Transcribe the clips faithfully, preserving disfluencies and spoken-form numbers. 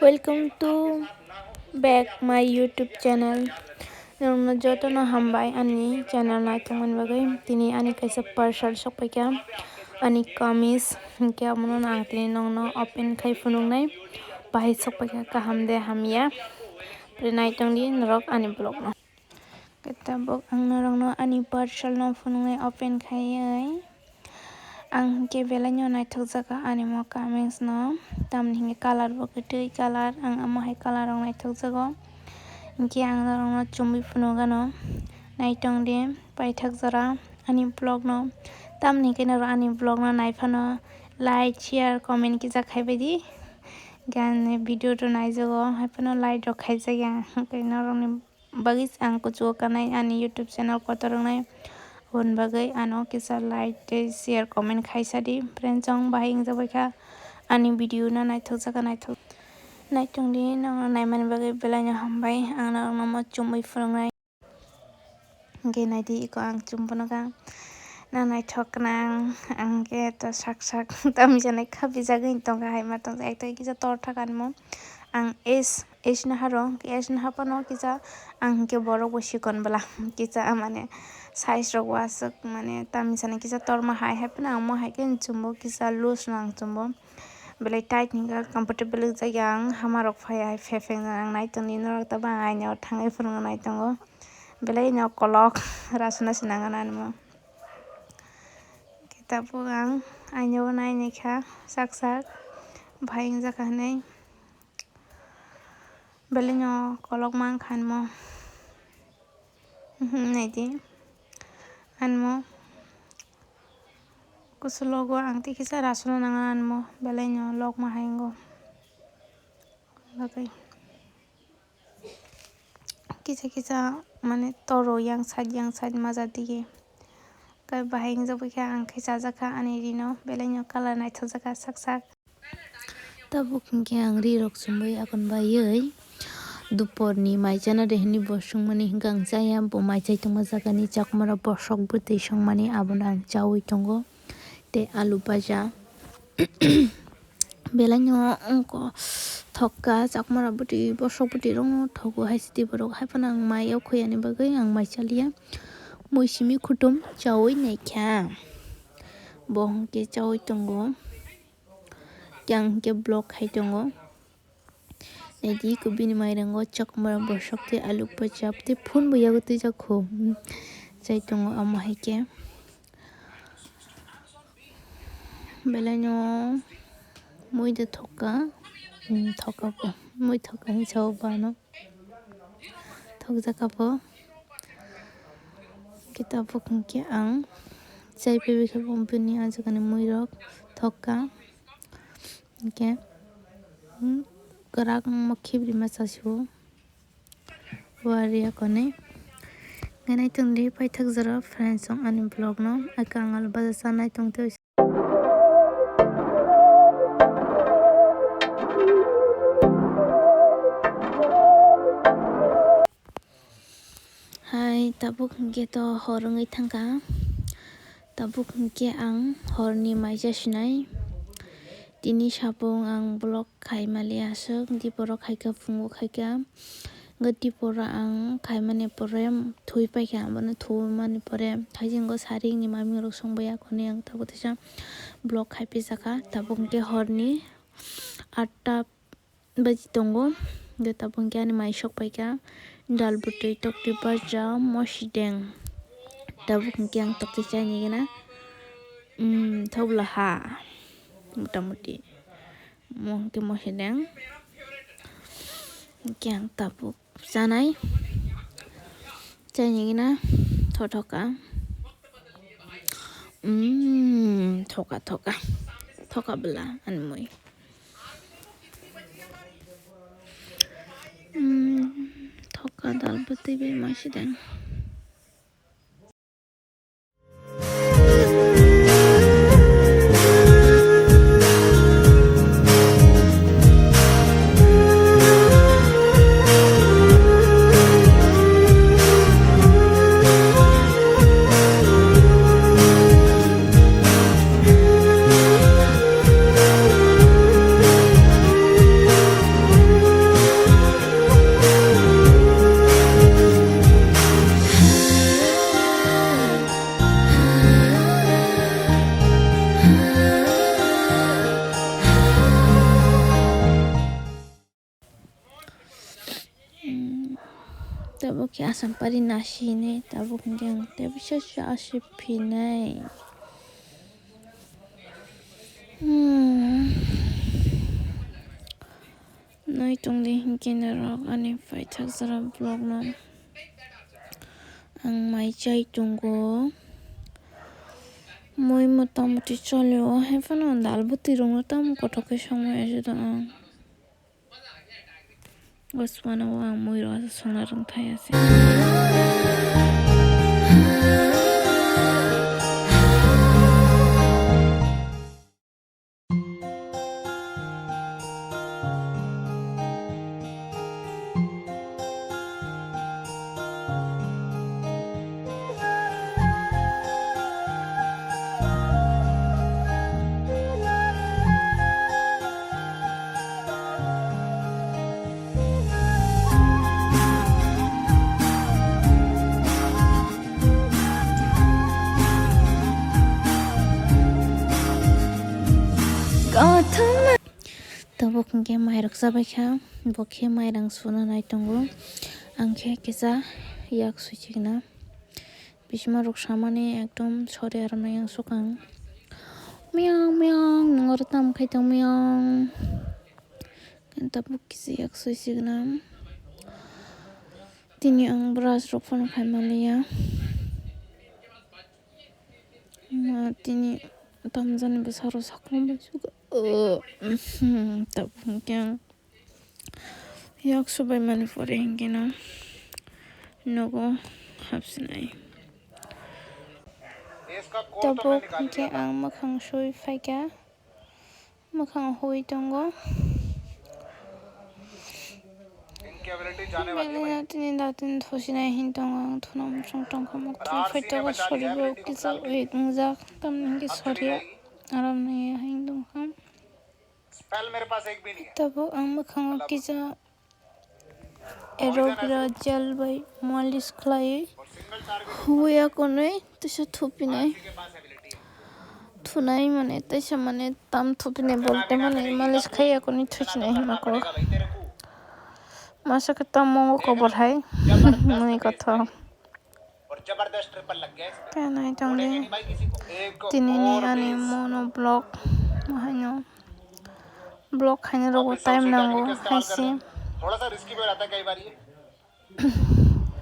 Welcome to back my YouTube channel. Norokno jotono hambai ani channel naithokmani bagwi. Tini ani kaisa parcel sokpaikha, ani kamis, hinkhe abono ang tini nokno open khai phunuknai. Bahai sokpaikha, kaham de hamya, naitongdi norok ani vlogno. Tabuk ang norokno ani parcel no phunuknai open khaiwi. Ang hinkhe belaino naithokjago ani mo kamingsno. Tamni hinkhe colour bo kwtwi colour, ang omo hai colour rok naithokjago. Hinkhe ang norokno chumui phunukgano. Naitongdi paithak jora ani vlogno. Tamni hinkhe norok ani vlogno naiphano like, share, comment kisa khaibaidi. Hinkhe ani video rok naijago, haiphano like rok khaijak ya. Hinkhe norokni bagwi ang kuchugo kanai ani YouTube channel kotor wngnai. Aboni bagwi ano kisa like tei share comment khaisa di. Friends, chwng bahai wngjak bai kha ani video no naithok jaka naithok. Naitong di, nang naimani bagwi belai no hambai. Ang norok no mo chumui phwrwngnai. Hwnkhe nai di, iko ang chum phano kha. Nang naithok gwnang, ang khe to sak sak tamni sanai kha bijagwi tongkha, hai ma tong ekta kisa tor thaka nimo. Ang S, S no haro, S no hapano kisa ang hinkhe borok bo sikon bwla kisa mane size rok bo aswk mane tamni sanai kisa torma hai, hai phano ang mo hai khe chumbo kisa loose no ang chumbo. Belai tight hinkhe comfortable wngjak ya ang, hama rok phai hai phefeng ang nai tongdi norok tabang aina o thangwi phwrwngna nai tongo. Belai no kolok rasuna se nang nani mo. Khe tabuk ang aina o nai nai kha sak sak, bahai wngjak kha hinui. Belai no kolok mang kha hinui mo. Mhm, nai di. Ani mo kusu logo ang tei kisa rasuna nang nani mo. Belai no lok ma hai wngo. Bagwi. Kisa kisa mane toro yang side yang side maja dige. Kai bahai wngjak bai khe ang khe chajak kha ani rino, belai no colour naithok jak kha sak sak. Tabuk hinkhe ang ri rok chumui akon baiwi duporni mai chana de hinui bo swngmani hinkhe ang chaya, bo mai chai tongma jagani chakmara bosok bwtwi swngmani abono ang chaui tongo tei alu baja. Belai no wngkha thokka chakmara bwtwi bosok bwtwi rokno thogo hai sidi borok, hai phano ang mai o khoi ani bagwi ang mai chaliya. Mui simi kutum chaui naikha, bo hinkhe chaui tongo, yang hinkhe vlog khai tongo. Naidi ko bini mairango chakmara bosok tei alu pachap tei phun bo yago twijak kho. Chai tongo amo hai khe. Belai no mui da thokka, hmm, thokka bo, mui thokka hinwi sao bano. Thokjak kha bo. Khe tabuk hinkhe ang chai phaibai khe bo bini ah jagani mui rok thokka. Hinkhe, hmm, kwrak wngma khibrima chasio. Wari akonwi. Ngai naitongdi paithak jora friends song ani vlog no. Aka ang alu baja chanai tongtwi. Hai, tabuk hinkhe to hor wngwi thangkha. Tabuk hinkhe ang horni maisa sinai. Tini sapung ang vlog khai mali aswk, diporo khaikha, phungo khaikha. Hwnkhe diporo ang khaimani pore thwi paikha, abono thumani pore haisingo saringni mamung rok songbai akhorni ang tabuk teisa vlog khai pisa kha. Tabuk hinkhe horni atta baji tongo. Hwnkhe tabuk hinkhe ani mai sok paikha dal bwtwi, tokti baja, mosideng. Tabuk hinkhe ang tokti chaini gana, um, thobla ha, mota moti. Mo hinkhe mosideng. Hinkhe ang tabuk chanai. Chaini gana thothoka. Um, thoka, thoka. Thoka bwla, ani mui. Hmm, thoka dal bwtwi bai ma sideng. Tabuk khe Asampari nasi hinwi, tabuk hwnkhe ang tei bisa se aswk phinai. Hmm. Nai tongdi hinkhe norok ani paithak jora vlog no. Ang mai chai tongo. Mui motamuti cholio, hai phano dal bwtwi rokno tamo kothok khe songmani ajoto ang. Bwsmano ang mui rok songna rwngthai ase. Tabuk hwnkhe mairok chabaikha, bo khe mairang suna nai tongo. Ang khe kisa yak swichikna. Bisima rok samani ekdom sori aroknai ang sukang. Miyang miyang nang oro tamo khai tong miyang. Tabuk kisa yak swichikna. Tini ang brush rok phano khai manliya. Ma tini tamjani bwsarok sakhum bai sugo. Oh, mhm, tabuk hwnkhe ang yak subai mani pore hwnkhe no nogo hapsinai. Tabuk hwnkhe ang mwkhang sui phaikha. Mwkhang hui tongo. Belai no tini da tini thusinai hin tongo ang thuna muchung tongkha mukti phaitogo sori bo kisa wait wngjak tamni hinkhe sori aram nai hin tongkha. Tabuk ang mwkhango kisa Aloe vera gel bai malish khlaiwi huya konwi tisa thupinai. Thunai mane tisa mane tam thupinai bolte mane malish khaiya konwi thusinai hima kok. Masa khe tamo kobor hai mui kotho. Tei nai tongdi. Tini ni ani mono vlog, haino vlog khaina rogo time nango, hai se. थोड़ा सा रिस्की भी हो जाता है कई बार ये।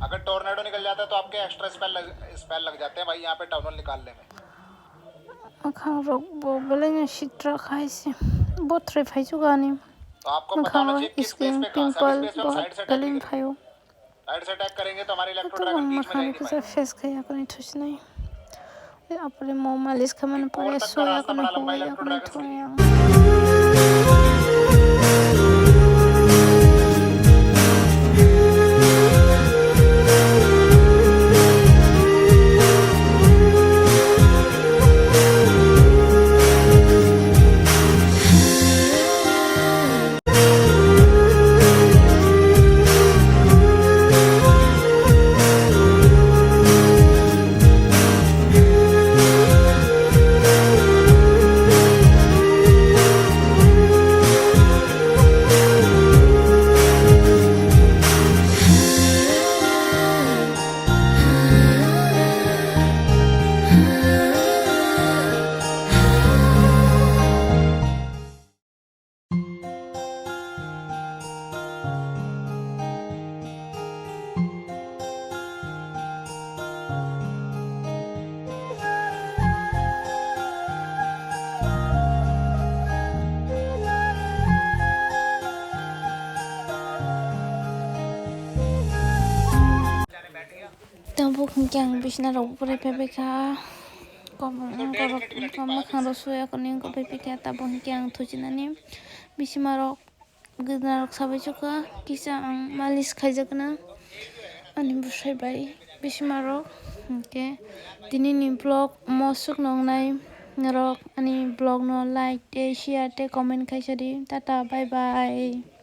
अगर टोर्नेडो निकल जाता है तो आपके एक्स्ट्रा स्पेल लग, स्पेल लग जाते हैं भाई, यहाँ पे टनल निकालने में। Mwkhang rok bo belai no sitra khai se. Bo thrwi phai chugo ani. तो आपको पता होना चाहिए किस बेस पे कहाँ से, pimple skin पे हम bo साइड से अटैक belai नहीं no khaio. राइट से अटैक करेंगे तो हमारे इलेक्ट्रो ड्रैगन बीच में जाएंगे भाई। Face khai yakni thusinai. Apore mo malish khamani pore so yakni huwa yakni thunai ang. Tabuk hwnkhe ang bisna rok bwrwi phaibaikha. Kobong borok wngkha mwkhang rok suya koni wngkha phaibaikha. Tabuk hwnkhe ang thuchinani bisima rok gwdna rok sabai chukha. Kisa ang malish khaijakna ani bwsai bai bisima rok. Hwnkhe tini ni vlog mo swk nongnai norok ani vlog no like tei share tei comment khaisa di. Tata bye bye.